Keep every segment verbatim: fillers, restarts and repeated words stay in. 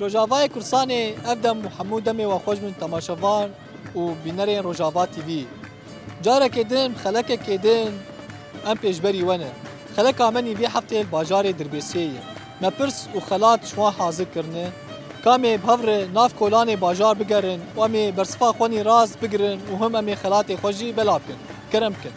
Rojavayê Kurdistanê, ev dem û hemû demê we xweş bin temaşevan û bînerên Rojava T V. Carekê din, xelekekê din em pêşberî we ne. Xeleka me nî vê heftê li bajarê Dirbêsiyê ye. Me pirs û xelat ji wan hazir kirine. Ka em ê bi hev re nav kolanê bajar bigerin û em ê bersiva xwe nî rast bigirin û him em ê xelatê xwe jî belav bikin. Kerem bikin.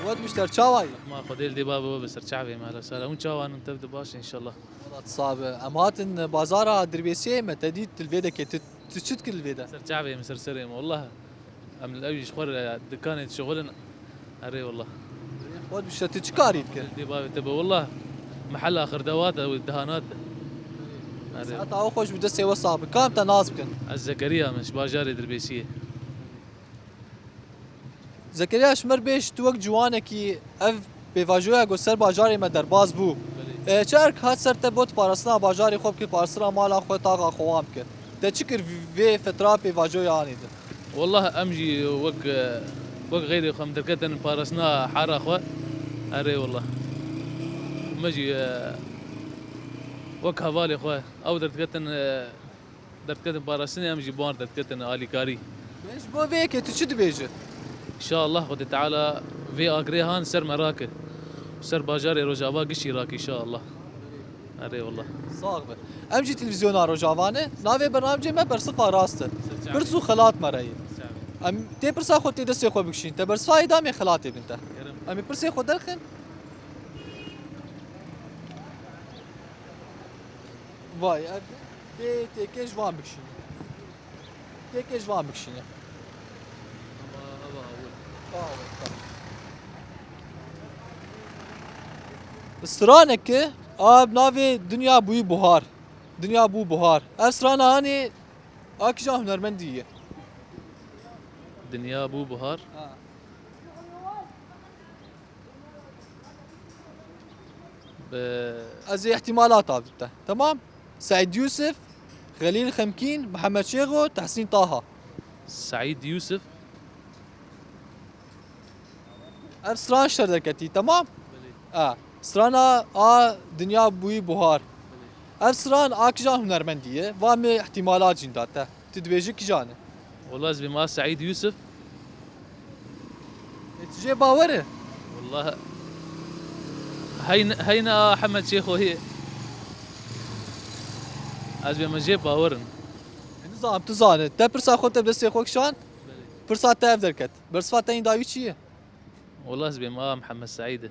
Wet bişter, çawa yî? Ma Xwedê li dê bavê we bi ser çavê me, hele sala. Hûn çawan in, tev di baş inşallah. Wela tu sabe. Em hatin bazara Dirbêsiyê, me te dît, tu li vê dekê, tu, tu çi dikir li vê de? Ser çavê min, ser serê min, wallah. Em li ew jî ji xwe re dikanê dişixulin. Erê wallah. Xwe dibişe, tu çi karî dikir? Dê bavê te be, wallah. Mehela xirdewat e, dihanat e. Erê. Saeta we xweş bi, destê we sax bi. Ka em te nas bikin? Ez Zekeriya me, ji bajarê Dirbêsiyê. Zekeriya, ji me re bêj, tu wek ciwanekî ev pêvajoya ku ser bajarê me derbas bû. Belê. E, çerk hat ser te, bot parastina bajarê xwe bike, parastina mala xwe, taxa xwe wan bike. Te çi kir vê fetra pêvajoya anî de? Wallah em jî wek, wek xeyrê xwe em derketin parastina hara xwe. Erê wallah. Me jî, wek hevalê xwe ew derdiketin, derdiketin parastinê, em jî bi wan derdiketin alîkarî. Ji bo vê yekê tu çi dibêjî? Înşallah Xwedê Teala vê agirê han ser me rake. Ser bajarê Rojava giştî rake înşallah. Erê wallah. Sax be. Em jî televîzyona Rojava ne. Navê bernamecê me Bersiva Rast e. Ser çavê. Pirs û xelat me re ye. Ser çavê. Em tê pirsa xwe tê destê xwe bikişîn. Te bersiva yê da, em ê xelatê bin te. Kerem. Em ê pirsê xwe derxin. Vay, ev tê, têkê ji van bikişîne. Têkê ji van bikişîne. Ama, ama, awil. Awil, tamam. Straneke a bi navê Dinya Bûyî Buhar. Dinya Bû Buhar. Ev strana hanê a kîjan hunermendî ye? Dinya Bû Buhar. Ha. Bi- Ez ê îhtîmalata bidî te. Temam? Seîd Yûsif, Xelîl Xemkîn, Mihemed Şêxo, Tehsîn Taha. Seîd Yûsif. Ev stran ji te re derketî, temam? Belê. A, strana a Dinya Bûyî Buhar. Belê. Ev stran a kîjan hunermendî ye? Va me îhtîmalat jî da te. Tu dibêjî kîjan e? Wela ez bêma Seîd Yûsif. E, tu jê bawer e? Wela heyne, heyne a Hemed Şêxoyê. Ez bêma jê bawer in. E, nizam, tu zane. Te pirsa xwe te bi destê xwe kişand? Belê. Pirsa te ev derket. Bersiva te yên dawî çi ye? Wela ez bêma Mihemed Seîd e.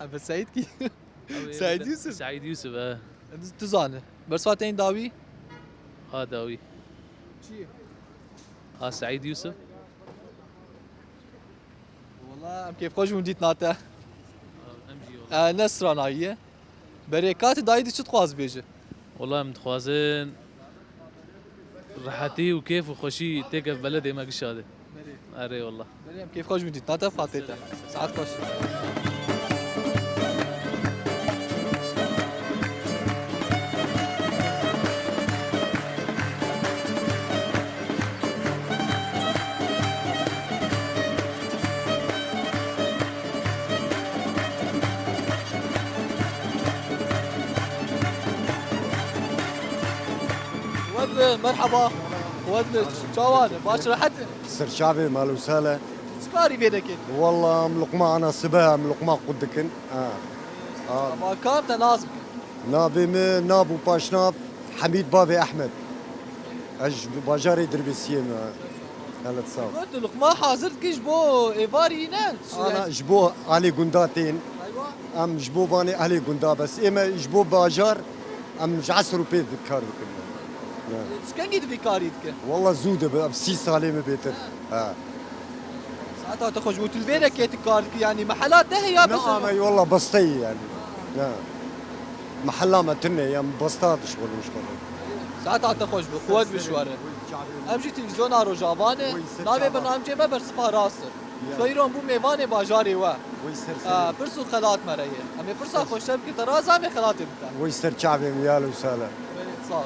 Ev Seîd kî? Ew ê Seîd Yûsif? Seîd Yûsif, e. Tu zane. Bersiva te yên dawî? Ha dawî. Çi? Ha Seîd Yûsif. Wela em kêfxweş bûn dîtina te. Em jî wela. E, ne stranayî ye. Berê ka tu dayî, tu çi dixwaz bêje? Wela em dixwazin rehetî û kêf û xweşî têke beledê me gişa de. Berê. Erê wela. Berê em kêfxweş bûn dîtina te, Fatê te. Saet xweş. Wet be, merheba. Wet be, çawa ne? Baş rehet in? Serçavê mal û sale. Çi karî vê dekê? Walla em luqma ana sibe, em luqma qut dikin. Ha. Ha. Ama kam te nas bikin? Navê min, nav û paşnav Hemîd Bavê Ehmed. Ez ji bajarê Dirbêsiyê me. Helet sağ ol. Got, tu luqma hazir dikî ji bo êvarî ne? Ana, ji bo alê gunda tên. Eywa. Em ji bo vanê alê gunda, bes ê me ji bo bajar, em ji esr û pê di-, kar dikin. Ne. Tu kengî di vî karî dike? Walla zû dibe, ev sî salê min bêtir. Ha. Saeta te xweş bû. Tu li vê dekê tu kar dikî, yanî mehela te heye ya? Ne, bes ama walla basteyî yani. Ne. Mehela me tune ye, em basta dişxulin, dişxulin. Saeta te xweş bû, quwet bi ji we re. Em jî televîzyona Rojava ne. Wî ser Navê çava. Bernamcê me Bersiva Rast e. Ya. Xeyran bû mêvanê bajarê we. Wî ser Aa, serê. Pirs û xelat me re ye. Em ê pirsa Ser. Xweş te bikin, te razan vê xelatê bike. Wî ser çavê min ya Lewsale. Belê, sağ ol.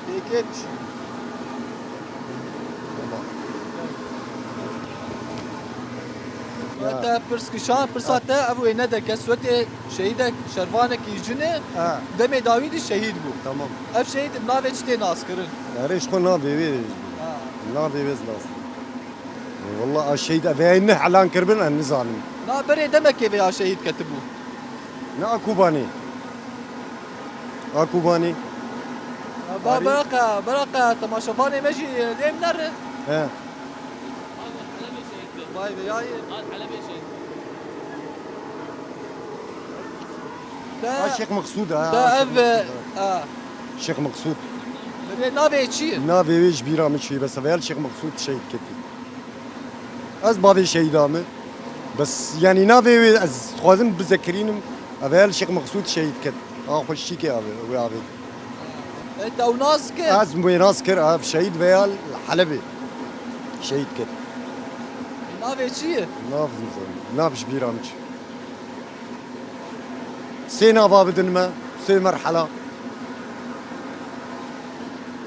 Pêkê bişî. Ya te pirs kişan, pirsa te ev wêne de kes wetê şehîdek şervanekî jin e, Ha. Demê dawî de şehîd bû. Tamam. Ev şehîd bi navê çi tê naskirin? Erê ji xwe navê wê, Ha. Navê wê nas. Wallah a şehîd ev ê ne elan kiribin, em nizanin. Na berê demekê vê ya şehîd ketibû. Ne a Kobanê. A Kobanê. Ba, Arî. Beraqe, beraqe temaşevanê me jî lêm nere. He. Vay be yayê. De, A Şêx Meqsûd, ha, de Şêx ev, Meqsûd, ha. Ha. Şêx Meqsûd. Berê navê çi ye? Navê wê ji bîra min çûye, bes ev ya Şêx Meqsûd şehîd ketî. Ez bavê şehîda me. Bes, yanî navê wê ez dixwazim bizekirînim. Ev ya Şêx Meqsûd şehîd ket. A xweşikê avê, wê avê. E, te ew nas kir? Ez wê nas kir, ev şehîd veya li Helebê şehîd ket. E, navê çi ye? Nav nizanim. Nav ji bîra min çû. Sê nava bidin me, sê merhela.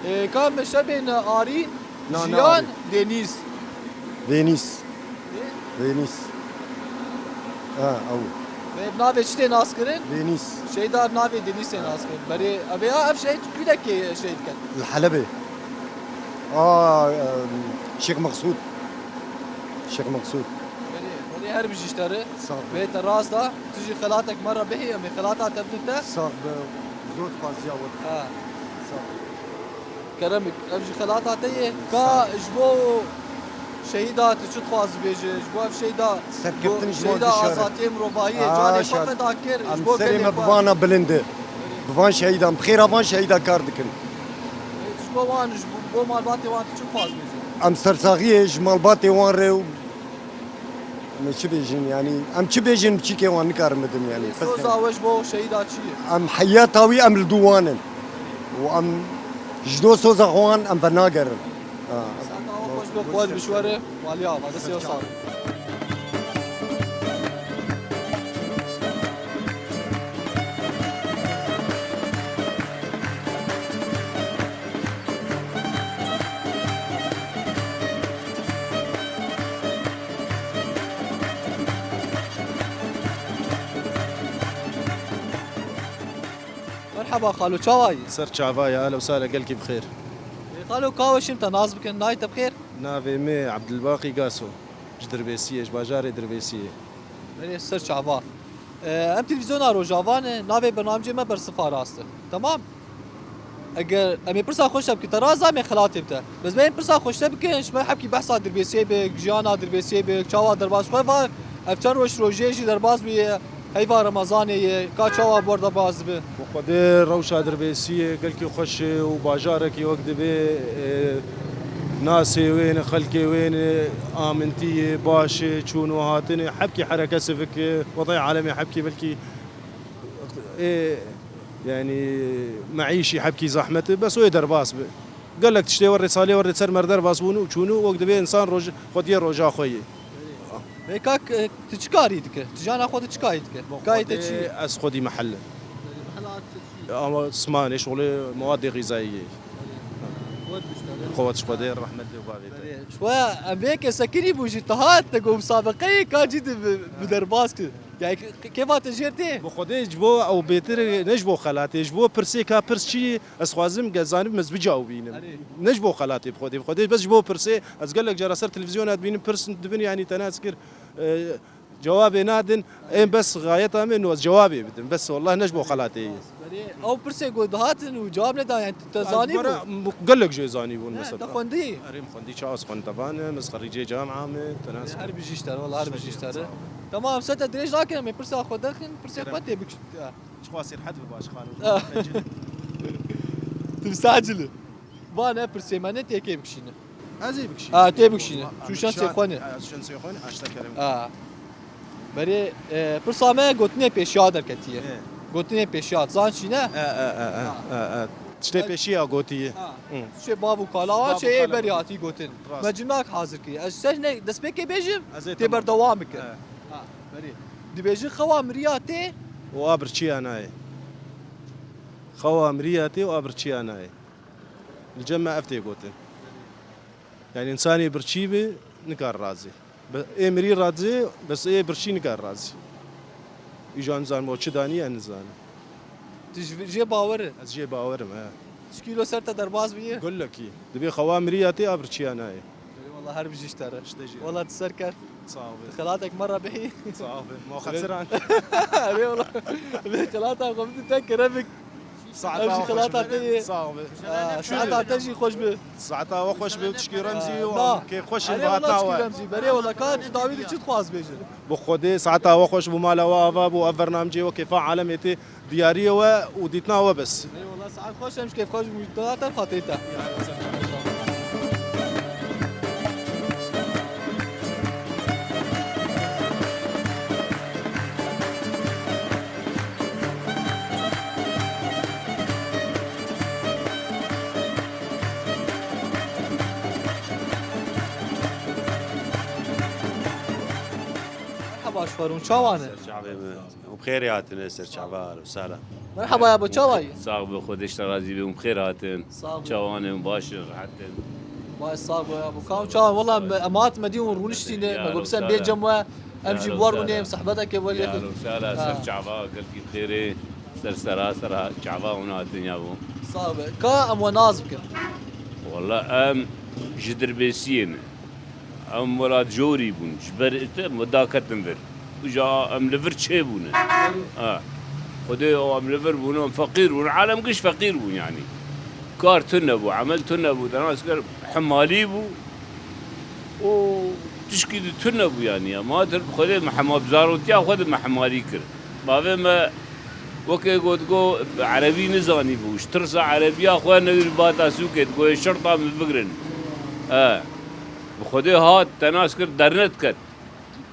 E, ka me şebên Arî, Na, na, Jiyan, Arî. Deniz. Deniz. E? Deniz. Ha, ew. Ve bi navê çi tê naskirin? Deniz. Şehîda bi navê Denîzê naskirin. Berê, ev ya, ev şehîd kûlekê şehîd ket? Li Helebê. A, em, Şêx Meqsûd. Şêx Meqsûd. Berê, berê her bijî ji te re. Sağ ol. Vê te rast da. Tu jî xelatek me re bihî, em ê xelata te bidin te. Sağ be. Zor spaziya we. Ha. Sağ ol. Keremik, ev jî xelata te ye. Ka ji bo şehîda tu çi dixwaz bêje? Ji bo ev şehîda, Serkeftin ji bo şehîda bo dişare. Azadiyê mirovahiyê, Aa, canê xwe şa-, feda kir, em ji bo serê gelê me xwe. Bi vana bilind e. Bi van şehîdan, bi xêra van şehîda kar dikin. Ji bo wan, ji bo, bo malbatê wan tu çi dixwaz bêje? Em sersaxiyê ji malbatê wan re û Em ê çi bêjin, yanî em çi bêjin, biçîkê wan nikarin bidin, yanî. Soza we ji bo şehîda çi ye? Em heyata wî em li dû wan in. Û em ji do soza xwe wan em venagerin. Ha. Sata we xweş be, quwet bi ji we re. Waliya, va destê we sağ. Merhaba xalo, çawa yî? Ser çava ye, ehla û sehla, gelkî bi xêr. Ê xalo, ka weşîm te nas bikin, nayê te bi xêr? Navê min Ebdilbaqî Gaso. Ji Dirbêsiyê, ji bajarê Dirbêsiyê. Belê, ser çava. Ee, em televîzyona Rojava ne, navê bernamecê me Bersiva Rast e. Temam? Eger em ê pirsa xweş te bikin, te rast da em ê xelatê bide. Bes em ê pirsa xweş te bikin, ji me hebkî behsa Dirbêsiyê bik, jiyana Dirbêsiyê bik, çawa derbas xwe va, ev çend roj rojê jî derbas bûye, heyva Remezanê ye, ka çawa ber derbas dibe. Bi Xwedê rewşa Dirbêsiyê gelkî xweş e û bajarekî wek divê, e, nasê wê ne, xelkê wê ne, amintî ye, baş e, çûn û hatin e, hebkî hereke sivik e, wedê alemê hebkî belkî, e, yanî meîşî hebkî zehmet e, bes wê derbas be. Gelek tiştê werê salê werê ser me re derbas bûn û çûn û wek divê însan roj-, xwediyê roja xwe yê. Vê kak, e, tu çi karî dike? Tu jana xwe tu çi karî dike? Kayê te çi ye? Ez xwedî mehel im. Mehela te çi ye? Ama smanê, şolê, mewad xîzayî ye. Belê. Quwet bişte, belê. Quwet ji Xwedê, rehmet lê bavê te. Belê. Ji xwe em vê kesekirî bû jî, te hat te got musabeqeyê ka cî de bi, bi derbas kir. Yani kê va te jêr tê? Bi Xwedê ji bo ew bêtir ne ji bo xelatê, ji bo pirsê ka pirs çi ye, ez xwazim ge zanim ez bicawibînim. Erê. Ne ji bo xelatê bi Xwedê, bi Xwedê bes ji bo pirsê, ez gelek cara ser televîzyona dibînim, pirs dibin, yanî te nas kir, e, cewabê nadin. Ên bes xayeta min û ez cewabê bidim. Bes wallah ne ji bo xelatê ye. Berê, ew pirsê ku dihatin û cewab nedan, yani te zanî bû? Gelek jê zanî bûn mesela. Te xwendî? Erê, min xwendî, çawa ez xwendevan im, ez xerîcê camia me, te nas. Her bijî ji te re, wallah her bijî ji te re. Sağ ol. Tamam, se te dirêj nakin, em ê pirsa xwe derxin, pirsê xwe tê bikişin. Çiqas rehet bi baş xanim. Ah. Tu sacili. Va ne pirsê me ne têkê bikişîne. Ez ê bikişînim. Ha, tê bikişîne. Çû şensê xwe ne. Ha, şensê xwe ne, aşta kerem. Ha. Berê, e, pirsa me gotinê pêşiya derketiye. He. Gotinê pêşiya, zan çî ne? E, e, e, e, Ha. e, e. Tiştê E, pêşiya gotiye. Ha. Hı. Çê bav û kala wan, Bav û çê ê kala berî wan. Hatî gotin. Rast. Me cimnak hazir kiriye. Ez ser ne destpêkê bêjim, Ez ê tê tamam. berdewam bikin. He. Ha, berê. Dibêjin xewa miriya tê. Û a birçiya nayê. Xewa miriya tê û a birçiya nayê. Li cem me ev tê gotin. Yani insanê birçî bi nikar razê. Be-, ê mirî razê, bes ê birçî nikar razê. Îja nizanim o çi danî, ez nizanim. Tu ji, jê bawer e? Ez jê bawer im, he. Çi kîlo ser te derbas bûye? Gulekî. Dibê xewa mirî ya tê, a birçiya nayê. Eyvallah, her bijî ji te re. Ji te jî. Wala tu ser ket. Sağ ol. Xelatek me re bihî. Sağ ol. Ma xesiran. Erê wala. Lê xelata xwe bidî te kerem bik. Saeta Ev jî we xelata xweş te be. ye. Sağ ol. Aa, saeta te jî xweş be. Saeta we xweş be, tişkî Remzî Aa, û na. kê xweş in Erê wala hata tişkî we. Remzî. Berê wala ka tu dawî de çi dixwaz bêjin? Bi Xwedê saeta we xweş bû, mala we ava bû, ev bernamecê we kêfa alemê tê. Diyariyê we û dîtina we bes. Eyvallah, saet xweş, em ji kêfxweş bûn, data xatê te. Merhaba, ji xwe rûn, çawa ne? Ser çavê me. Hûn bi xêrê hatine ser çava, alo, sala. Merhaba ya, bo çawa yî? Sax be, Xwedê ji te razî be, hûn bi xêr hatin. Sax be. Çawa ne, hûn baş in, rehet in. Baş, sax be ya, bo kam çawa? Wela me, em hat me dî hûn rûniştîne, Ya me alo, got sen sala. bê cem we, em Ya jî alo, bi we sala. rûnê, em sehbeteke we Ya lêxin. alo, sala, ser Ha. çava, gelkî bi xêrê, ser sera, sera çava hûn hatin ya bo. Sax be. Ka em we nas bikin? Wela em ji Dirbêsiyê ne. Em welatjorî bûn, ji ber te me daketin vir. Uca em li vir çê bûne. Ha. Xwedê o em li vir bûn, em feqîr bûn. Alem giş feqîr bûn yani. Kar tune bû, emel tune bû. Te nas kir hemalî bû. Û tişkî di tune bû yani. Ya ma tir Xwedê me hema-, bi zarotiya xwe de me hemalî kir. Bavê me weke got, got, erebî nizanî bû. Ji tirsa erebiya xwe newîr bata sûkê, digot, "Ê şerta min bigirin." He. Bi Xwedê hat, te nas kir, dernet ket.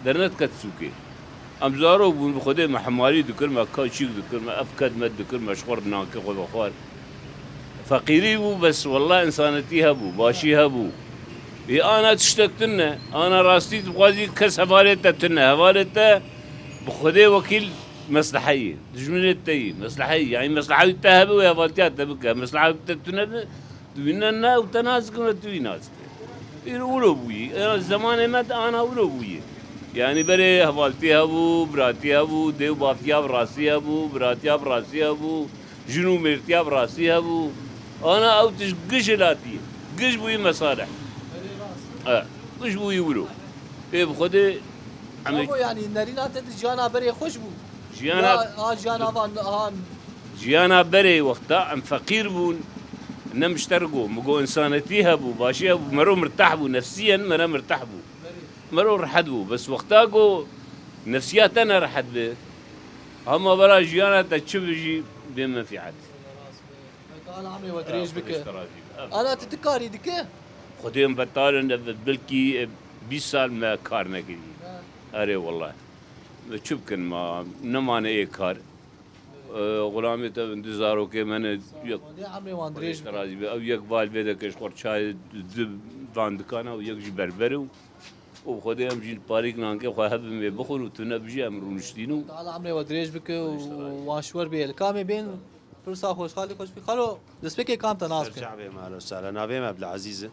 Dernet ket sûkê. Em zarok bûn, bi Xwedê me hemalî dikir, me kaçîk dikir, me ev ket me dikir, me ji xwe re nakê xwe vexwar. Feqîrî bû, bes wela însanetî hebû, başî hebû. Ê ana tiştek tune, ana rastî dixwazî kes hevalê te tune. Hevalê te bi Xwedê wekîl mesleheyê, dijminê te yî, mesleheyî. Yani mesleheyê te hebe wê hevaltiya te bike. Mesleheyê te tune be, tu wî ne, ne, û te nas dikin, tu wî nas dikî. Îro wilo bûyî. Ya zemanê me de ana wilo bûyî. Yani berê hevaltî hebû, biratî hebû, dê û bav tiya bi rastî hebû, biratiya bi rastî hebû, jin û mêrtiya bi rastî hebû. Ana ew tişt giş hilatî. Giş bûyî mesalih. E, giş bûyî wilo. Ê bi Xwedê em ê Çawa yani nerîna te di jiyana berê xweş bû? Jiyana Ya, ha, jiyana van, ha. Jiyana berê wexta em feqîr bûn, ne mişter go, mi go însanetî hebû, başî hebû, mero mirtah bû, nefsiyen mere mirtah bû. Mero rehet bû, bes wexta go nefsiya te ne rehet be, hema vera jiyana te çi bijî bê menfîet. Ala emrê we dirêj bike. Xwedê ji te razî be. Ana tu dikarî dike? Xwedê em betal in, ev belkî, e, bîst sal me kar nekirî. Ha. Erê wela. Me çi bikin ma, nemane ê kar. E, xulamê te, du zarokê me ne, yek Xwedê emrê wan dirêj bike. Razî be. Ew yek val vê de ke ji xwe çayê di van dikana û yek jî berber û, û bi Xwedê em jî parîk nankê xwe hebin wê bixwin û tu nebijî em rûniştîn û Teala emrê we dirêj bike û wan ji we re bê. Li kamê bên pirsa xweş, xalê xweş bî. Xalo, destpêkê kam te nas bike? Ser çavê me, alo, sala. Navê me Ebdulazîz e.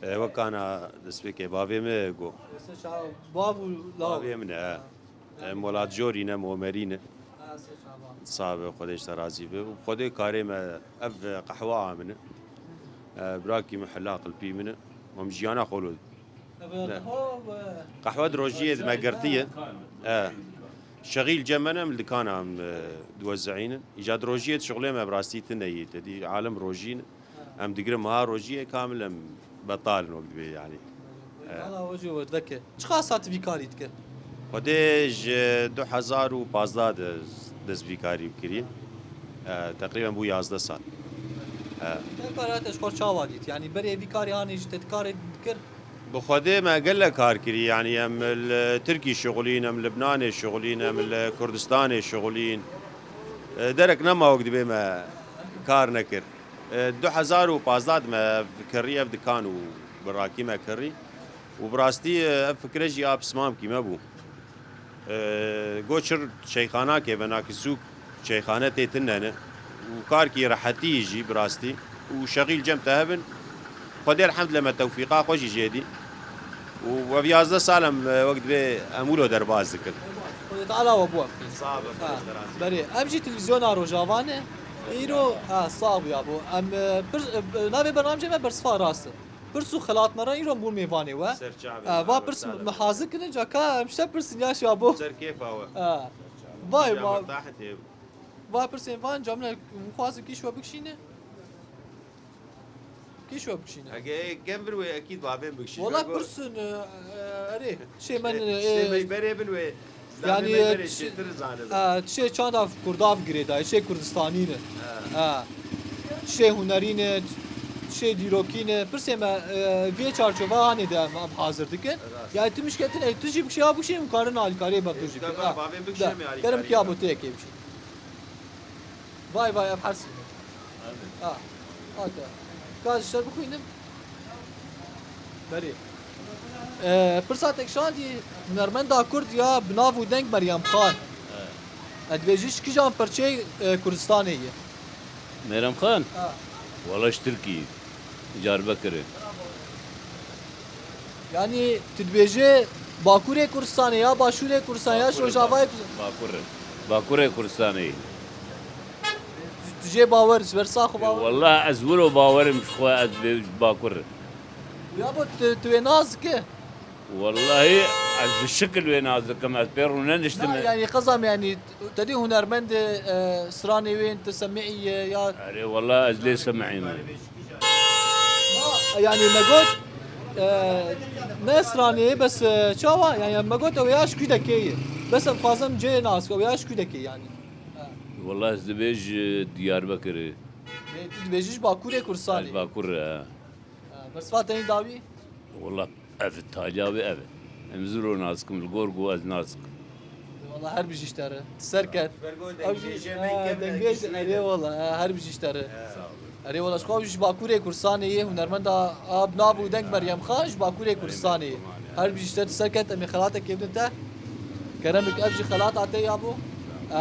E, wek ana destpêkê bavê me go. Ser çav, bav û law. Bavê min e. Em welatjorî ne, em omerî ne. Sabe, Xwedê ji te razî be. Xwedê karê me ev qehwa a min e. E, birakî min hela qilpî min e. Em jiyana xwe lo. Ne. Qehwe di rojiyê di me girtiye. E. Şexîl cem me ne, em li dikana em, e, diwezînin. Îca di rojiyê dişuxulê me bi rastî tune yî. Te dî alem rojî ne. Em digirin meha rojiyê kamil em betal in wek dibê yani. Valla hocî we veke. Çiqas hat vî karî dike? Xwedê ji du hezar û pazdeh de dest vî karî kirî. E, teqrîben bû yazdeh sal. E. Te kara te ji xwe çawa dît? Yani berê vî karî hanê jî te karê dikir? Bi Xwedê me gelek kar kirî, yanî em li Tirkî şixulîn, em li Libnanê şixulîn, em li Kurdistanê şixulîn. E, derek nema wek dibê me kar nekir. E, du hezar û pazdeh de me ev kirî, ev dikan û birakî me kirî. Û bi rastî, e, ev fikre jî a pismamkî me bû. E, go çir çeyxana keve, nakî sûk çeyxane tê tune ne. Û karkî rehetî jî bi rastî. Û şexîl cem te hebin. Xwedê elhemdulillah me tewfîqa xwe jî jê dî. Û ev yazdeh sal em, e, wek dibê em wilo derbas dikin. Xwedê Teala we biwefqîne. Sağ be, Ha, Xwedê razî. Berê, em jî televîzyona Rojava ne. Îro, ha, sağ bû ya bo. Em, e, pir, e, navê bernamecê me Bersiva Rast e. Pirs û xelat me re îro bûn mêvanê we. Ser çavê E, me, va pirs sağ me be. Hazir kirin, ca ka em şte pirsin ya şabo. Ser kêfa we. E. Vay Ya ma. Murtahet hê. Va pirsên van camine, xwazin kîş we bikişîne. Kîş we bikişîne. Ege gem bir wê ekîd babên bikişîne. Wala Go- pirsin, e, e, erê. Şey men, Şey, e, şey me berê bin wê. Yani, Zanî me berê çi- çêtir zanî. E, şey çanda Kurdav girêdayê, şey Kurdistanî ne. Ha. Ha. Şey hunerî ne, şey dîrokî ne. Pirsê me, e, vê çarçova hanê de em, em hazir dikin. Rast. Yani tu mişketin, e, tu jî bikişî, ya bikişî, em karin alîkariyê me tu jî. Tabii, Ha. Babên bikişîne Da, mi alîkariyê? Kerem ki ya bo tê yekê bikişî. Vay vay, ev hersî. Ha, hate. Ka ez ji te bixwînim. Berê. E, pirsa te kişandî, hunermenda Kurd ya bi nav û deng Meryem Xan. E, dibêjî ji kîjan perçeyê, e, Kurdistanê ye? Meryem Xan? Ha. Wala ji Tirkî, Diyarbekirê. Yani, tu dibêje Bakurê Kurdistanê ya Başûrê Kurdistanê ya ji Bakurê, Rojavayê Bakurê, Bakurê Kurdistanê. Tu, tu jê bawer, ji ber sax û bawer. Wallah, ez wilo bawerim ji xwe, ez bê Bakur. Ya bo tu, tu wê nas dike? Wallahî, ez bi şikil wê nas dikim, ez pê rûne niştime. Na, yani, qezam, yani, te dî hunermendê, e, stranê wên, tu semî ye, ya. Erê, wallah, ez lê semî me. Na, yani, me got, e, ne stranê, bes, e, çawa, yani, me got, ew ya ji Kûdekê ye. Bes, em dixwazim cê nas, ew ya ji Kûdekê, yani. Ha. Wallah, ez dibêj, e, Diyarbekirê. Ê, tu dibêjî ji Bakurê Kurdistanê. Ez Bakur, e. Ha, bersiva te yî dawî? Wala ev taliya wê ev e. Em zûro nazikim, li gor go ez nazikim. Wala her bijî ji te re. Ser ket. Bergo Ew jî, dengbêjê ha, me kevin dengbêj, kişî erê neydi. Wala, ha, her bijî ji te re. Ya. Erê wala, ji xwe ji Bakurê Kurdistanê yê, hunermenda a bi nav û deng Meryem Xan ji Bakurê Kurdistanê yê. Her bijî ji te, tu ser ket, em ê xelatekê bidin te. Kerem bik, ev jî xelata te ya bo. E,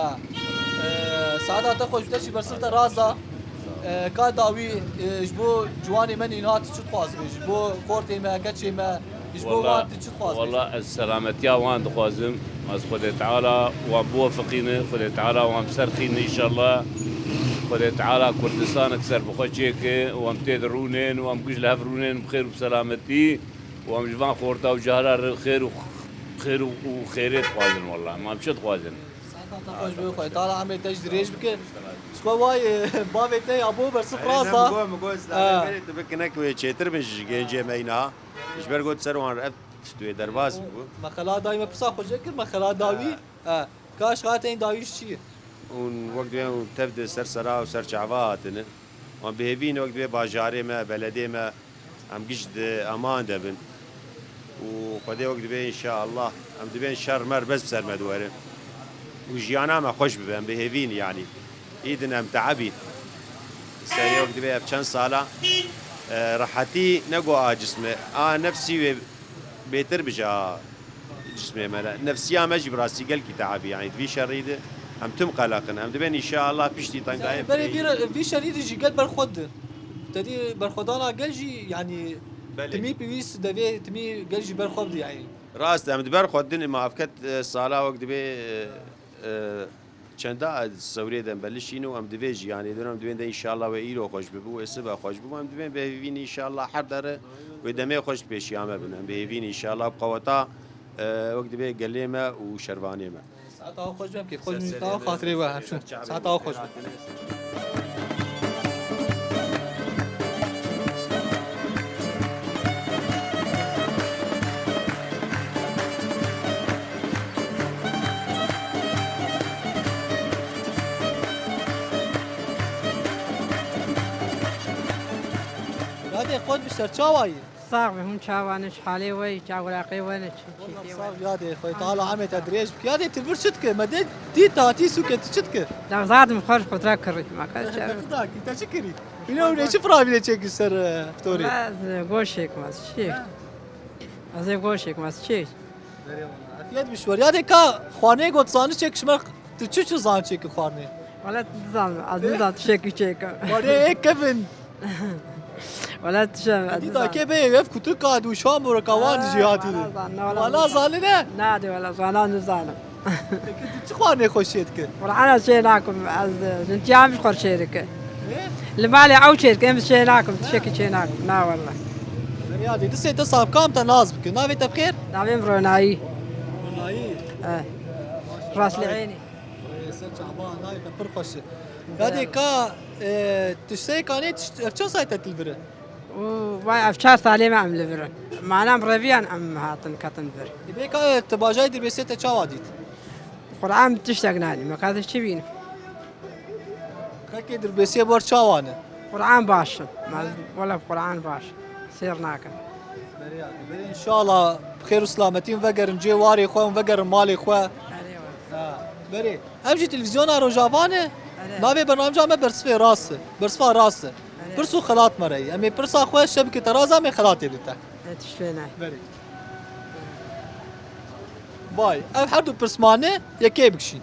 e, saeta te xweş bite, jî bersiv te raz da. E, ka dawî, e, ji bo ciwanê me nîna tu çi dixwazî bêjî? Ji bo xortê me, keçê me, ji bo Walla, wan tu çi dixwazî bêjî? Walla ez selametiya wan dixwazim. Ez Xwedê Teala wan biwefiqîne, Xwedê Teala wan bi ser xîne înşallah. Xwedê Teala Kurdistanek ser bi xwe çêke, wan tê de rûnên, wan giş li hev rûnên bi xêr û bi selametî. Û em ji van xorta û cihara re xêr û, xêr û, û xêrê dixwazin, wallah. Em çi dixwazin? Saeta te xweş be, Xwedê Teala emrê te jî dirêj bike. Ji xwe vay, bavê te ya bo bersiv Erê, rast ne, da. Min got, min got, Ha. Berê tu bikinek wê çêtir bin ji gencê me yîna. Ji ber got ser wan re ev tu wê derbas bû. Me xela dawî me pirsa xwe jê kir, me xela dawî. Ha. Ha. Ka ji xela te yî dawî ji çi ye? Hûn wek dibên hûn tev di ser sera û ser çava hatine. Wan bi hêvî ne wek dibê bajarê me, beledê me, em giş di eman de bin. Û Xwedê wek dibê înşaallah, em dibên şer mer bes bi ser me diwere. Û jiyana me xweş bibe, em bi hêvî ne yanî. Îdin em teebî. Serê wek dibê ev çend sala, e, rehetî ne go a cisme, a nefsî wê bêtir bije a cismê me re. Nefsiya me jî bi rastî gelkî teebî, yanî di vî şerî de em tim qeleq in. Em dibên înşaallah piştî tengayê Berê vî re-, vî şerî de jî gel berxwe didin. Te dî berxwedana gel jî, yanî Belê. Timî pêwîst devê timî gel jî berxwe bidî, yanî. Rast e, em di ber xwe didin, ma ev ket, e, sala wek dibê, e, e, çenda sewrê de em belişîn û em divê jî, yanî, em dibên de înşallah wê îro xweş bibû, wê sibe xweş bibû, em dibên bi hêvî înşallah her dere wê demê xweş pêşiya me bin. Em bi hêvî înşallah bi qeweta, e, wek dibê gelê me û şervanê me. Saeta xweş be, em kêfxweş bin, xatirê we hemşin. Saeta xweş be. Radê xwe bi serçawa yî. Sax be, hûn çawa ne, çi halê we, çi ewraqê we ne, çi çîkê we ne? Sax, yadê xwe, Teala emê te dirêj bike. Yadê, tu vir çi dike? Me dê dî tatî sûkê, tu çi dike? Lewzat min xweş xwe tira kirî, me qe çer. Te çi dakî, te çi kirî? Bîne hûn ê çi firavînê çêkî ser, e, fitorî? Ez, e, goşek me, çi? Ha. Ez ê goşek me, çi? Efiyet bişwer. Yadê ka xwarnê got zanî çêk ji me, tu çi çi zanî çêkî xwarnê? Wele dizanim, ez nizanim tiştekî çêkim. Xwarnê ê kevin. Wele tişem, ez Dî nizanim. Dakê bê ev kutu ka dû şam bora ka wan Ha, jî hatî. Wele zan, ne, wele Wala zan. Zanî ne? Na de wele zana nizanim. Peki tu çi xwarnê xweş çê dike? Qur'ana çê nakim, ez, e, jintiyan bi xwe çê dike. Ne? Li malê ew çê dike, em çê nakim, tiştekî çê nakim. Na wele. Beriya dê, disê te sax, kam te nas bike? Navê te bi xêr? Navê min Ronayî. Ronayî. E. Rast li Eynî. Ê, ser çava, navê te pir xweş e. Yadê ka, e, tu ji serê kanê, tu ji, ev çend salê te li vir e? Û, vay, ev çar salê me em li vir in. Mana em reviyan em hatin ketin vir. Ê, bê ka, e, tu bajarê Dirbêsê te çawa dît? Qur'an tiştek nanî, me qas çi bînim? Xelkê Dirbêsiyê ber çawa ne? Qur'an baş in. Ma, wele Qur'an baş. Sêr nakin. Berê, berê, înşallah bi xêr û silametî hûn vegerin cê warê xwe, hûn vegerin malê xwe. Erê we. Ha, berê. Em jî televîzyona Rojava ne. Erê. Navê bernamca me Bersivê Rast e. Bersiva Rast e. Erê. Pirs û xelat me re ye. Em ê pirsa xwe şebikê te raza me xelatê bide te. E, tiştê ne. Berê. Vay, ev her du pirsmane yekê bikişîn.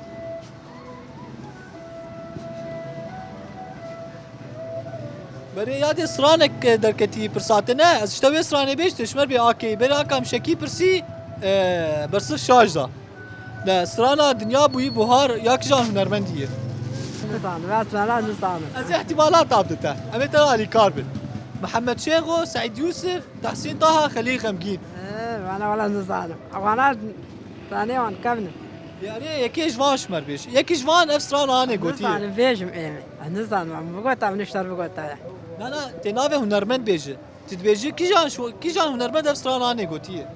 Berê yadê stranek derketî pirsa te ne, ez ji te wê stranê bêj, tu ji me bê akê. Berê aka em şekî pirsî, e, bersiv şaş da. Ne, strana dinya bûyî buhar ya kijan hunermendî ye? Nizanim, ez strana nizanim. Ez ihtimalat dam dite. Em ê te alîkar bin. Mihemed Şêxo, Seîd Yûsif, Tehsîn Taha, Xelîl Xemgîn. Ee, vana wala nizanim. Vana stranê wan kevn in. Yanî yekê ji van ji me re bêj. Yekî ji van ev strana anê gotiye. Nizanim, bêjim ê. Ez nizanim, em bigota, em nişter bigota ya. Na, na, tê navê hunermend bêje. Tu dibêjî kîjan şu-, kîjan hunermend ev strana anê gotiye?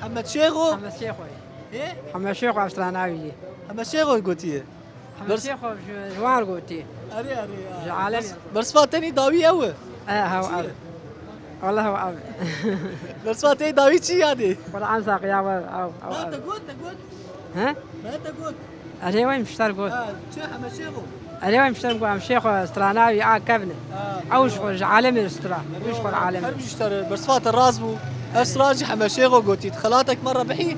Hemed Şêxo? Hemed Şêxo. Ê? Hemed Şêxo ev strana wî ye. Hemed Şêxo gotiye. Hemed Şêxo ji, ji wan gotî. Erê, erê, ya. Ji alemê. Bers-, bersiva tenî dawî ew e? E, hew ev. Çi ye? Wala hew ev. Bersiva tenî dawî çi yadê? Wala em saqiya we, ew, ew, Ha, ew. Te got, te got. He? Me te got. Erê, wê mişter got. Ha, çi Hemed Şêxo? Erê, wê mişter got, em Şêxo strana wî a kevne. Ha, Ew ji xwe, ji alemê stra. Wî ji xwe alemê. Her bijî ji te re, bersiva te rast bû. Ev stra jî Hemed Şêxo gotî. Xelatek me rebihî.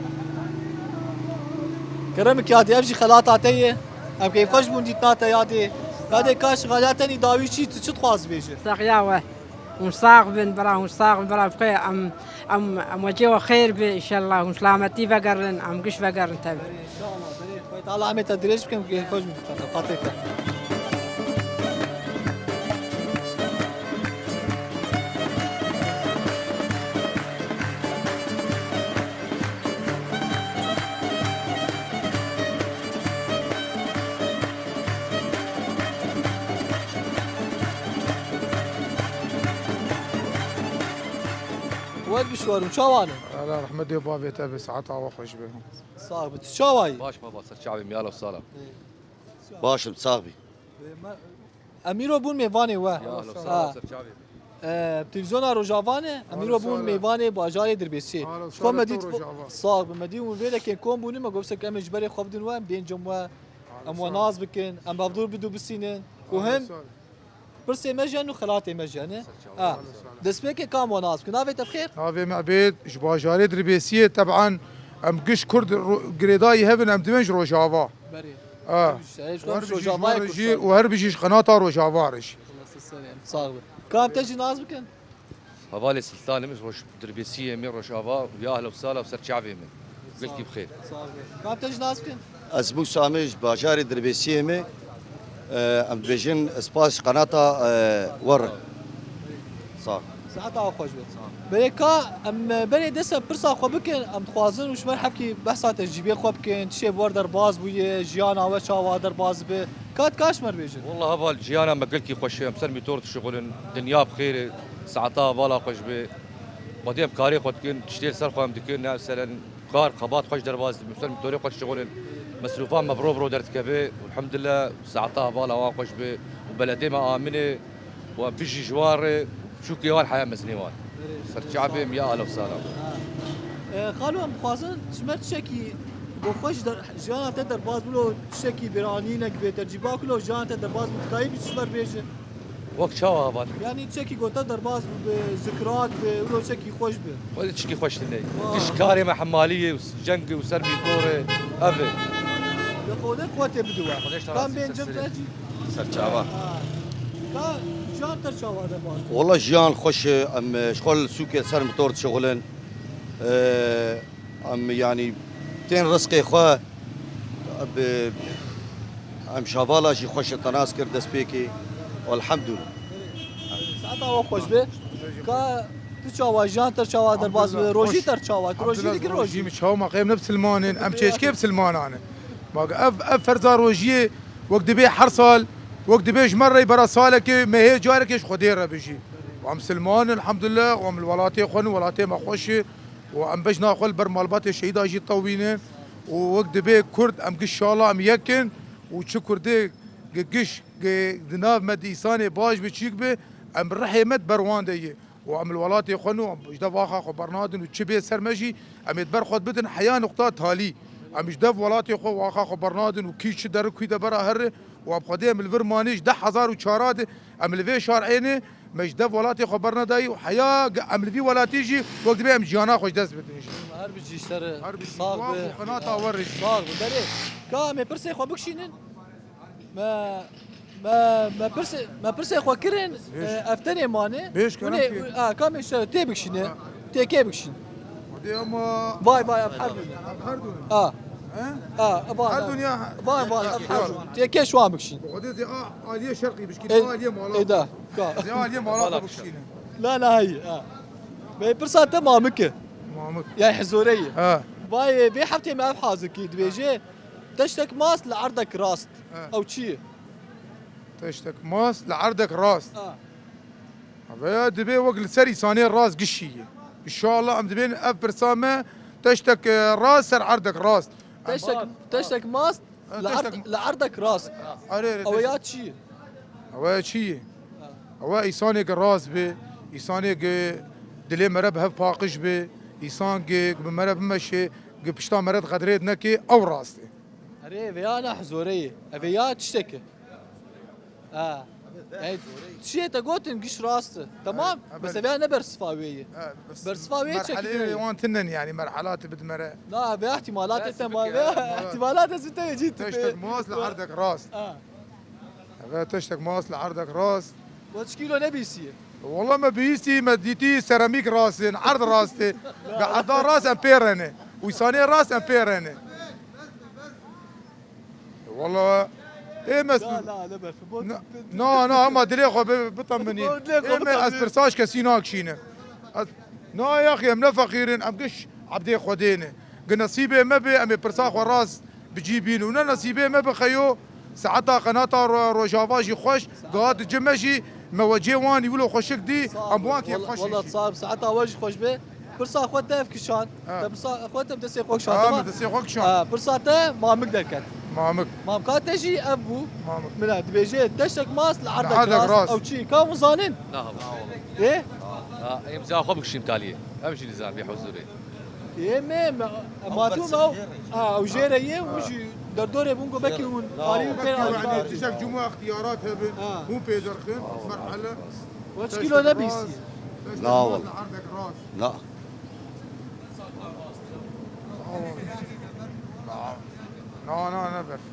Kerem bike yadê, ev jî xelata te ye. Em keyfxweş bûn dîtina te yadê. Yadê ka şixaliya tenî dawî çî, tu çi dixwaz bêje? Saxiya we. Hûn sax bin, bira, hûn sax bin, bira, bixwe em, em, em wecê we xêr be, înşallah, hûn silametî vegerin, em giş vegerin tevî. Berê, înşallah, berê. Xwedê Teala emê te dirêj bikin, keyfxweş bûn dîtina te. Xatê te. Wek bişwerin, çawa ne? Ala rehmetê bavê te be, saeta we xweş be. Sax be, tu çawa yî? Baş baba, ser çavê me, ya Lewsala. Ê. Baş im, sax bî. Ê, me, Em îro bûn mêvanê we. Ya, Lewsala, Ha. ser çavê. E, televîzyona Rojava ne, em îro bûn mêvanê bajarê Dirbêsiyê. Ji xwe me dît, sax be, me dît hûn vê dekên kom bûne, me got, em ê ji berê xwe bidin we, em bên cem we, em we nas bikin, em bavdûr bidû bisînin. Û hin pirsê me jî hene û xelatê me jî hene. Ha. Destpêkê ka em we nas bikin. Navê te bi xêr? Navê me Ebêd, ji bajarê Dirbêsiyê, teban em giş Kurd ro-, girêdayî hev in, em divên ji Rojava. Berê. Ha. Her bijî, her bijî Rojava ji Rojava jî û her bijî ji qenata Rojava re jî. Sax be. Ka em te jî nas bikin? Hevalê Siltan im, roj Dirbêsiyê me, Rojava, ya ehla û sala û ser çavê me. Gelkî bi xêr. Sax be. Ka em te jî nas bikin? Ez Mûsa me, ji bajarê Dirbêsiyê me. Em dibêjin spas ji qenata, e, we re. Sağ ol. Seheta we xweş be. Sağ ol. Berê ka em, e, berê dest em pirsa xwe bikin, em dixwazin û ji me re hebkî behsa tecrîbê xwe bikin, çi şê bi we re derbas bûye, jiyana we çawa derbas dibe. Ka dikar ji me re bêjin? Wallah heval, jiyana me gelkî xweş e, em ser mîtor dişixulin, dinya bi xêr e, saeta hevala xweş be. Xwedê em karê xwe dikin, tiştê li ser xwe em dikin, ne, meselen, Kar, xebat xweş derbas dibin, ser mîtorê xweş şixulin. Mesrûfa me bi ro bi ro derdikeve. Elhamdulillah, saeta hevala wan xweş be. Û beledê me amin e. Û em bijî ji wan re. Çûkê wan heya mezinê wan. Ser çavê em ya alo salam. E, Xalo, em dixwazin ji me tiştekî bo xwe ji der- jiyana te derbas bilo, tiştekî bêranînek bê, te cîba kulo jiyana te derbas bi, dikayî bi ji ber bêje. Wek çawa havat? Yanî tiştekî gota derbas bi, bi zikrak bi, wilo tiştekî xweş bi. Wê çikî xweş tine. Giş karê me hemaliyê û cengê û ser mîtorê ev e. Li Xwedê quwetê bide we. Tam bên cem te jî. Ser çava. Ka jiyan te çawa derbas bi? Walla jiyan xweş e, em e, ji xwe li sûkê ser mitor dişixulin. E, em yanî tên rizqê xwe bi em şavala jî xweş e, te nas kir destpêkê. Elhamdulillah. Saeta we xweş be. Ka tu çawa jiyan te çawa derbas be? Rojî te çawa? Tu rojî dikir rojî. Çawa ma qey em ne bisilman in, em çêşkê bisilmanan in. Ma ev, ev ferza rojiyê wek dibê her sal, wek dibê ji me re bera salekê, mehê carekê ji Xwedê re bijî. Em misilman in, elhamdulillah, û em li welatê xwe ne, welatê me xweş e. Û em bejna xwe li ber malbatê şehîda jî tewîne. Û wek dibê Kurd em giş şala em yek in. Û çi Kurdê gi-, giş gi-, di nav me di îsanê baş bi çîk bi, em rihê me di ber wan de ye. Û em li welatê xwe nû, em ji dev axa xwe bernadin û çi bê ser me jî, em ê di ber xwe bidin heya nuqta talî. Em ji dev welatê xwe û axa xwe bernadin û kî çi derik kû de bera here û em xwedê em li vir manê ji deh hezar û çara de em li vê şarê ne, me ji dev welatê xwe bernedayî û heya ge-, em li vî welatî jî wek dibê em jiyana xwe ji dest bidin jî. Her bijî ji te re Her bijî sax wan be. û qenata we re jî. Sax be. Berê. Ka em ê pirsê xwe bikişînin. Me me me pirsê me pirsê xwe kirin, e, ev tenê mane. Bêj kerem Hûn ê- ki- a, ka me şer tê bikişîne. Tê kê bikişîn. Hadi ama Vay vay, ev her dûn. her dûn. A He? A, vay. Her dûn ya. Vay vay, ev her dûn. Tê kê şuan bikişîn. Hadi zê a aliyê şerqî bişkî, E- a aliyê mala. Ê da. Ka. Zê a aliyê mala xwe bikişîne. La la hayî. A. Bê pirsa te mamik e. Mamik. Ya hizore ye. Ha. Vay, vê heftê me ev hazir kî dibêje. Teştek mas li erdek rast. Ha. Ew çi ye? Teştek mas li erdek rast. A. Veya dibê wek li ser îsanê rast gişî ye. Înşallah em dibên ev pirsa me teştek, e, rast ser erdek rast. Teştek, teştek mas Ha, li erd- teştek- li erdek rast. Erê, erê, Ew teştek- ya çi ye? Ew ya çi ye? Ew ya îsanê ki rast bi, îsanê ki dilê mere bi hev paqij bi, îsan ki bi mere bimeşê, ki pişta mere di xedrê neke, ew rast e. Erê, vê ya ne hizore ye. Ev ê ya tiştek e. Ha. Yani, çiyê te gotin giş rast e. Tamam. Evet, Bes evet. Ev ya ne bersifa wê ye. Ha, bes Bersifa wê çekî merhelê wê. Wan tinen yani, merhelat bi di mere. Na, vê ihtimalatê Bes te bi ma ya, vê ma- ihtimalatê zî te cî tu. Teştek mas li erdek rast. Ha. Ve teştek mas li erdek rast. Kaç kilo ne bîsiye? Walla me bihîstî, me dîtî seramîk rast in, erd rast e. Ve erda rast em pê re ne. Û îsanê rast em pê re ne. Walla ê me La la ne berfi. Na, na, na, ama dilê xwe bi- biteminî. Dilê xwe Ê me ez biteminî. Pirsa ji kesî nakişînim. Ez, na yaxî, em ne feqîr in, em giş ebdê Xwedê ne. Gi nesîbê me be, em ê pirsa xwe rast bi cî bîn û ne nesîbê me bi xeyo, saeta qenata ro- rojava jî xweş, gihat di cime jî me wecê wan wilo xweşik dî, em bi wan kêf xweş Wala jî. Sahib, saeta we jî xweş be. Pirsa xwe te ev kişand. Ha. Te pirsa xwe te bi destê xwe kişand. Ha, Tamam. min destê xwe kişand. Ha, pirsa te mamik derket. Mamik. Mamka te jî ev bû. Mamik. Mina dibêje teştek mas li erdek erdek rast. rast. Ew çi? Ka hûn zanin? Na hava. Ê? Ha, em za xwe bikişîm taliyê. Em jî nizan vî huzurê. Ê me, me, ma tu me ew. Ha, ew jê re ye, hûn jî derdorê bûn ku belkî hûn alî pê Yani alî. tiştek cuma ihtiyarât hebin, Ha. hûn pê derxin, merhele. Kaç kilo ne bîsiye? Teştek Na mas wala. li erdek rast. Na. Na, na, ne berfe.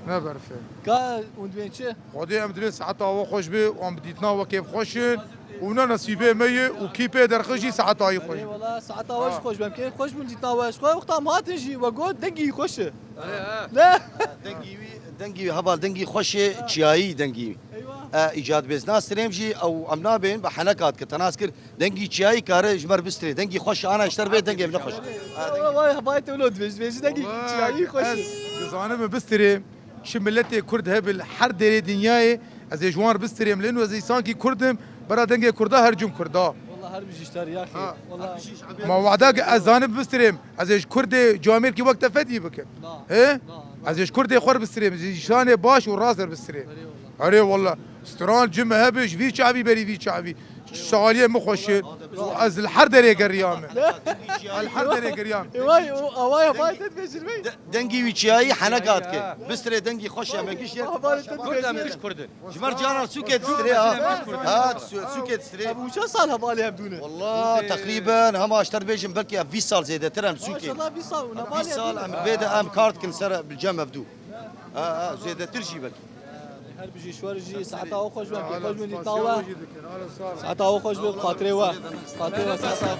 Ne berfe. Ka hûn dibên çi? Xwedê em dibê saeta we xweş be, û em bi dîtina we kêf xweş in, û ne nesîbê me ye, û kî pê derxe jî saeta yî xweş. Ê wala, saeta we jî xweş be. Em kê xweş bûn dîtina we. Ji xwe wexta em hatin jî we got dengî xweş e. Ne? Dengî wî, dengî wî heval, dengî xweş e, çiyayî dengî wî. Eywa. E, îcad bêzna strêm jî ew em nabên bi henekat ki tenas kir, dengî çiyayî kare ji mer bistirê. Dengî xweş ana ji ter bê dengê min ne xweş. Vay vay vay, te wilo dibêjî, dibêjî dengî çiyayî xweş e. Dizanim bistirê, çi miletê Kurd hebin li her derê dinyayê, ez ê ji wan bistirêm lê û ez însankî Kurd im, bera dengê Kurda her cim Kurda. Wala her bijî ji te re yaxê. Ha. Wala. Ma wada ki ez zanim bistirêm, ez ê ji Kurdê camêrkî wek te fedî bikim. Na. He? Na. Ez ê ji Kurdê xwe re bistirêm, ji însanê baş û rast re bistirêm. Erê wala. Erê wala. Stran cim hebe ji vî çavî berî vî çavî. Şaliyê min xweş e. Ez li her derê geriyame. Ez li her derê geriyame. Vay, o avaya vay te dibêjin vay. De-, dengî wî çiyayî henek hatike. Bistirê dengî xweş e, me giş ye. Kurd em giş Kurd in. Ji ber canan sûkê distirê ha. Ha, sû-, sûkê distirê. Ev û çend sal hevalê hevdû ne? Wallah, teqrîben hema ji te dibêjim belkî ev bîst sal zêdetir em sûkê. Maşallah, bîst sal û bîst sal em vê de em kar dikin ser bi cem hevdû. Ha, ha, zêdetir jî belkî. Her bijî şwer jî saeta xwe xweş be, xweş be dîta we. Saeta xwe xweş be, xatirê we. Xatirê we saeta.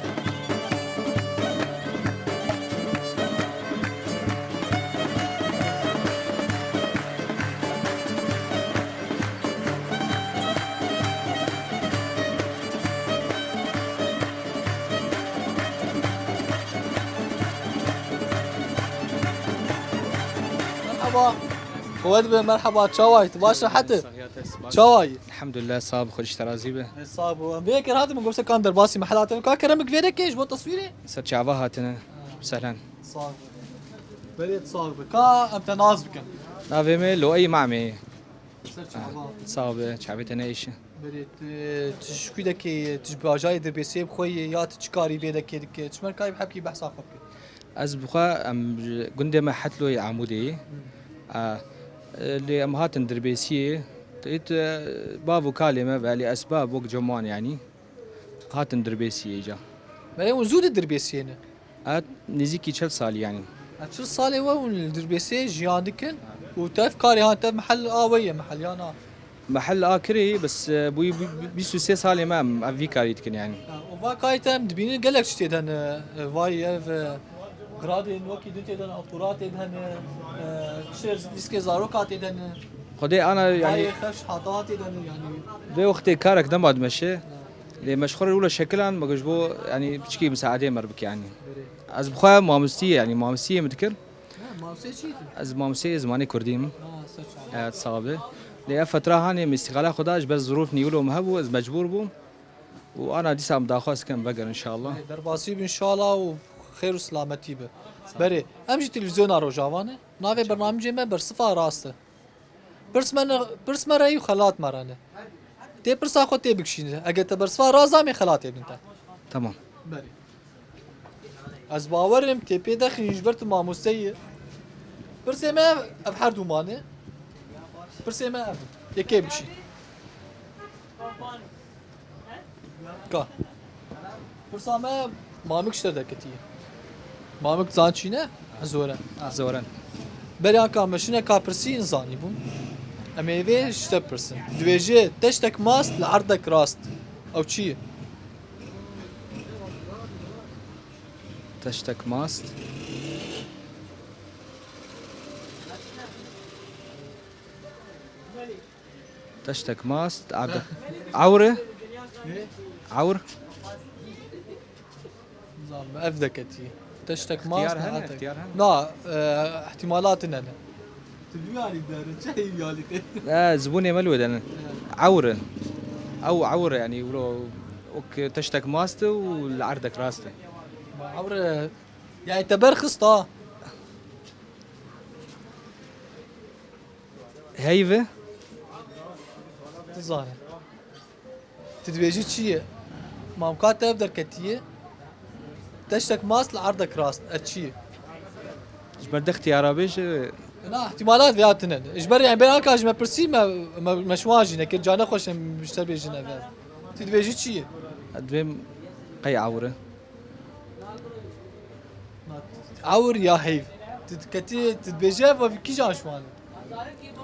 Merhaba. Xwet be, merhaba, çawayî? Tu baş e heti? Çawayî? Elhamdulillah, sağ ol, xweş te razî be. E, sağ ol. Em vê yekê hatin, min gomse kan derbasî mehela te. Ka kerem bik vê yekê ji bo teswîrê? Ser çava hatine. Sehlen. Sağ ol. Berê tu sağ be. Ka em te nas bikin. Navê me Loey Mamê. Ser çava. Sağ be, çavê te ne îşi. Berê tu, tu ji ku dekê, tu ji bajayê Dirbêsiyê bi xwe yê ya tu çi karî vê dekê dike? Çimer kayî bi hepkî behsa xwe bike. Ez bi xwe, em ji gundê me Hetloyê Amûdê ye. A, e, lê em hatin Dirbêsiyê. Ît, e, bav û kalê me ve, lê esbab wek ceman yanî. Hatin Dirbêsiyê îca. Belê hûn zû di Dirbêsiyê ne? E, nêzîkî çil salî yanî. E, çil salê we hûn li Dirbêsiyê jiyan dikin û tev karê han tev mehel a we ye, mehel ya na? Mehel a kirê, bes, e, bûyî bî-, bîst û sê salê me em ev vî karî dikin yanî. Ha, û va kayî te em dibînin gelek tiştê de ne, e, vay ev, e, giradên wekî din tê de ne, apûra tê de ne, e, şêr lîskê zaroka tê de ne. Xwedê ana yanî. Vayê xeş hata tê de ne yanî. Vê wextê karek nema dimeşe. Ha. Lê me ji xwe re wilo şekilan, me got ji bo yanî piçikî misaedê me re bike yanî. Berê. Ez bi xwe mamostî yanî mamostî yê min dikir. Ha, mamostê çi yî tu? Ez mamosteyê zimanê kurdî yim. Ha, ser çava. Evet, sağ be. Lê ev fetra hanê min îstîqala xwe da ji ber zirûf nîwilo min hebû, ez mecbûr bûm. Û ana dîsa em daxwaz dikin veger inşallah. Derbasî bi inşallah û xêr û silametî bi. Berê, em jî televîzyona Rojava ne. Navê bernamecê me Bersiva Rast e. Pirs me ne, pirs me re yî xelat me re ne. Tê pirsa xwe tê bikişîne. Eger te bersiva rast amê xelatê bin te. Tamam. Berê. Ez bawerim tê pê dexîn ji ber tu mamoste yî. Pirsê me ev, ev her du mane. Pirsê me ev. Yekê bikişî. Ka. Pirsa me mamik ji te derketiye. Mamik zan çî ne? Zoren. Zoren. Berê anka me şine ka pirsî in zanî bûn. Em ê vê ji te pirsin. Dibêje teştek mast li erdek rast. Ew çi ye? Teştek mast. Teştek mast, abde. Awre? Awr? Nizam, ev deketî. Teştek mast, ihtiyar hene, ihtiyar hene. Na, e, ihtimalat hene. Tu duyarî dere, çi heyî yalî te? E, zibûnê me li wê dene. Awre. Ew awre, yani, wilo, ok teştek mast û li erdek rast e. Ma awre, yani, te berxist ha. Heyv e? Tu zane. Tu dibêjî çi ye? Mamka te ev derketiye. Teştek mast li erdek rast. E çi ye? Ji ber dextî arabêj, e, na, ihtimalat vêya tune ne. Ji ber, yani, bêranka ji me pirsî me, me, me şiwan jî nekir. Ca nexweş em ji te bêjin ev ev. Tu dibêjî çi ye? Divêm qey awir e. Ewr ya heyv. Tu diketî, tu dibêjî ev kîjan şiwan e?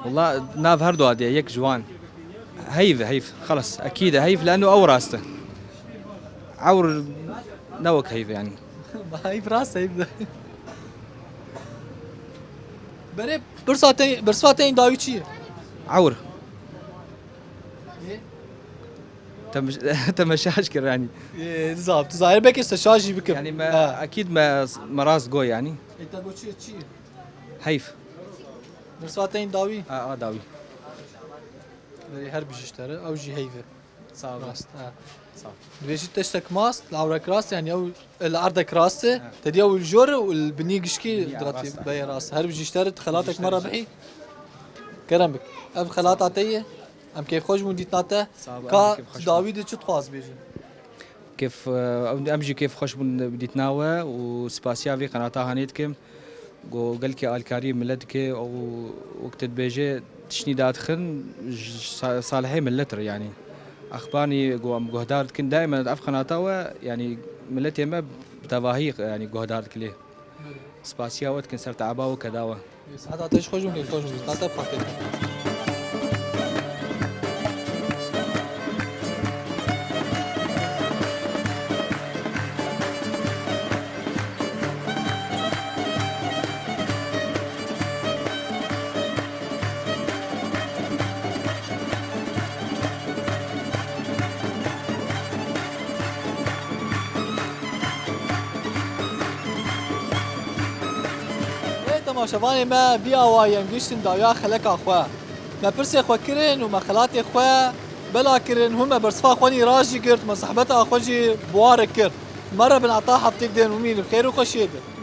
Wala nav her du adiye yek ji wan. Heyv, heyv. Xelas, ekîd e heyv, leno ew rast e. Ewr ne wek heyv yani. Heyv rast, heyv de. Berê, pirsa te, pirsa te dawî çi ye? Ewr. Ê? Te miş-, te meşaj kir yani. Ê, dizam, tu zahir belkî se şajî bikim. Yani me, ha, ekîd me, me rast go yani. Ê, te go çi, çi? Heyf. Pirsa te dawî? A, a dawî. Berê her bijî ji te re, ew jî heyv e. Sağ ol. Rast, ha. Sağ ol. Dibêjî teştek mast, li ewrek rast, yani ew li erdek rast e. Ha. Te diya wî li jor û li binî gişkî diqetî beye rast. Her bijî ji te re, tu xelatek me re bihî. Kerem bik. Ev xelata te ye. Em kêfxweş bûn dîtina te. Sağ ol, Ka em kêfxweş bûn. Dawî de çi dixwaz bêjin? Kêf, e, em, em jî kêfxweş bûn dîtina we û spasiya vî qenata hanê dikim. Go gelkî alkarî millet dike û wek te dibêje tiştî dadixin ji sa-, salihê millet re yanî. Exbanî go em guhdar dikin, daîmen ev qenata we yanî milletê me bi tevahî yanî guhdar dikilê. Spasiya we dikin ser teaba we keda we. Saeta te ji xweş bû, kêfxweş bû. Saeta pakêt. Ê temaşevanê me, vî awayî em gihiştin dawiya xeleka xwe. Me pirsê xwe kirin û me xelatê xwe bela kirin, hûn me bersiva xwe nî rast jî girt, me zehmeta xwe jî bi wan re kir. Me re bin heta heftêk din, hûn mîn bi xêr û xweşiyê bin.